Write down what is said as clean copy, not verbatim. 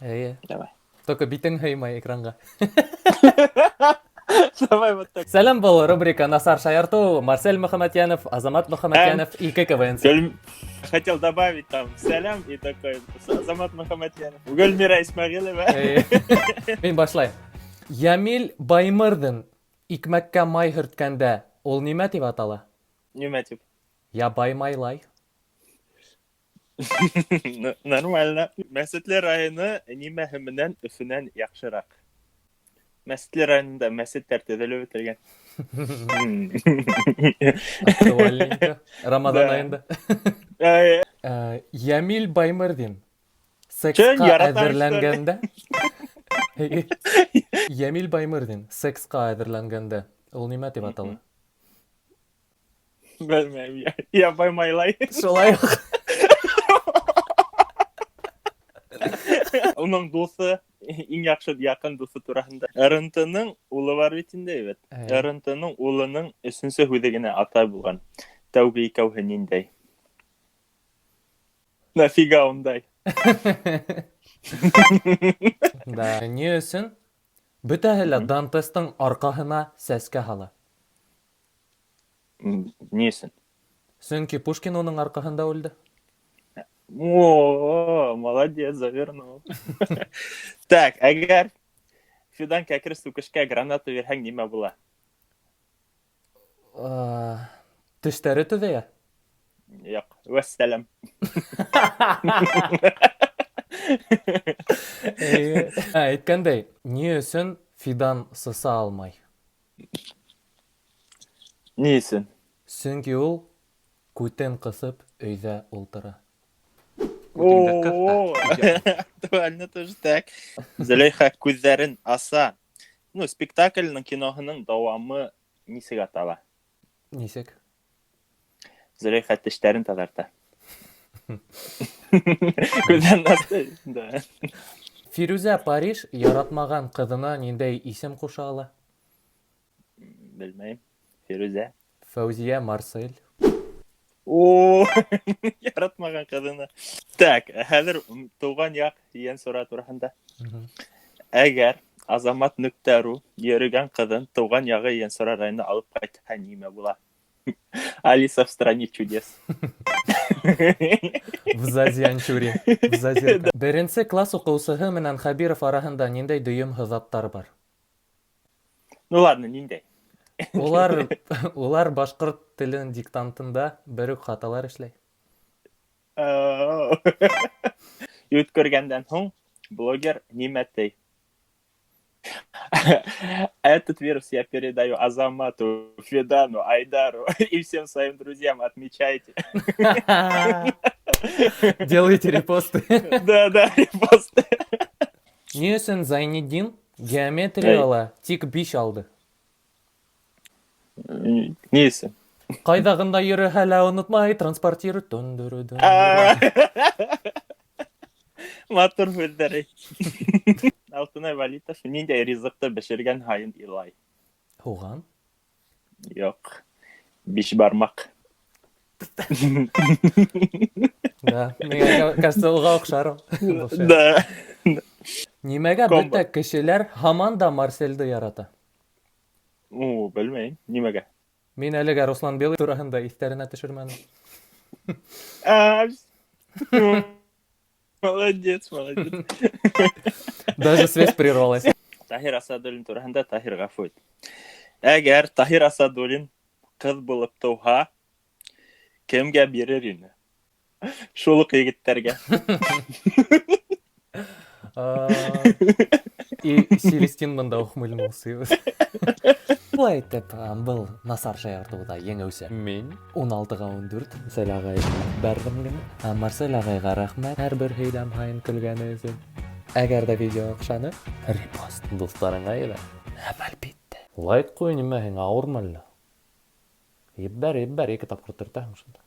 Әйе. Давай. Только битең һыймай экранға. Давай вот так. Сәлам был рубрика Насар шаярту. Марсель Мөхәммәтьянов, Азамат Мөхәммәтьянов, ике КВН. Хотел добавить там сәлам и такой Азамат Мөхәммәтьянов. Гөлмира Исмәгыйлева. Мин башлайым. Ямил Баймырҙин икмәккә май һөрткәндә ул нимә тип атала? Нимә тип? Ябай майлай. Нормально. Мәсетле районы нимәһе менән Өфөнән яҡшыраҡ? Мәсетле районында мәсеттәр төҙөлөп бөтөлгән. Актуальненько. Рамаҙан айында. Э, Ямил Баймырҙин сексҡа әҙерләнгәндә Ямил Баймырҙин сексҡа әҙерләнгәндә ул нимә тип атала? Белмәйем. Я баймайлай. Шулай уҡ. Уның дуҫы, иң яҡшы яҡын дуҫы тураһында. РНТ-ның улы бар бит инде, бит. РНТ-ның улының өсөнсө һүҙе генә атай булған. Тәүге икәүһе ниндәй? Нафига ундай? Да, ни өсөн бөтәһе лә Дантестың арҡаһына сәскә һала? Ни өсөн? Сөнки Пушкин уның арҡаһында үлде. О, молодец, завернул. Так, әгәр Фидан кәкре сүкешкә граната бирһәң, нимә була? Тештәре төҙәйә. Юҡ, вәссәләм. Әйткәндәй, ни өсөн Фидан сыса алмай? Ни өсөн? Сөнки ул күтен ҡыҫып өйҙә ултыра. О, актуально тоже так. Зөләйха күҙҙәрен аса. Ну, спектакльнең киноһының дауамы нисек атала? Нисек? Зөләйха тештәрен таҙарта. Күҙҙәрен асты. Да. Фирүзә Париж яратмаған ҡыҙына ниндәй исем ҡуша ала? Белмәйем. Фирүзә. Фәүзиә Марсель. О, яратмаған ҡыҙына. Так, хәҙер тыуған яҡ Ейәнсура тураһында. Әгәр Азамат нөктә ру йөрөгән ҡыҙын тыуған яғы Ейәнсура районына алып ҡайтһа, нимә була? Алиса в стране чудес. В Зазианчуре. В Зазерка. Беренсе класс уҡыусыһы менән Хәбиров араһында ниндәй дөйөм һыҙаттар бар? Ну ладно, ниндәй? Улар, улар башҡорт телен диктантында бер үк хаталар эшләй. Йүткергәндән һуң блогер нимә ти? Этот вирус я передаю Азамату, Фидану, Айдару и всем своим друзьям. Отмечайте. Делайте репосты. Да, да, репосты. Ни өсөн Зайнетдин геометрияла тик 5 алды? Ни өсөн? Ҡайҙа ғында йөрөһә лә онотмай, транспортир түндүрү. Матур һүҙҙәр. Алтынай Валитов ниндәй ризыҡты бешергән һайын илай? Һуған? Юҡ. Биш бармаҡ. Да, миңә кажется, уға оҡшар ул. Да. Нимәгә бөтә кешеләр һаман да Марселде ярата? У, белмәйем. Нимәгә? Мин әлегә Руслан Белый тураһында иҫтәренә төшөрмәнем. Молодец, молодец. Даже связь прервалась. Таһир Асадуллин тураһында Таһир ғәфү ит. Әгәр Таһир Асадуллин ҡыҙ булып тыуһа, кемгә бирер ине? Шул уҡ егеттәргә. И Селестин бында ухмыльнулся. Былай итеп, был насар шаяртыуҙа еңеүсе мин 16-ға 14 Марсель ағай бәрҙем генә. Марсель ағайға рәхмәт һәр бер һөйләм һайын көлгәне өсөн. Әгәр ҙә видео оҡшаны, репост дуҫтарыңа ебәр. Һәм әлбиттә, лайк ҡуй, нимә һиңә ауырмы әллә? Ебәр, ебәр, ике тапҡыр төртәһең шунда.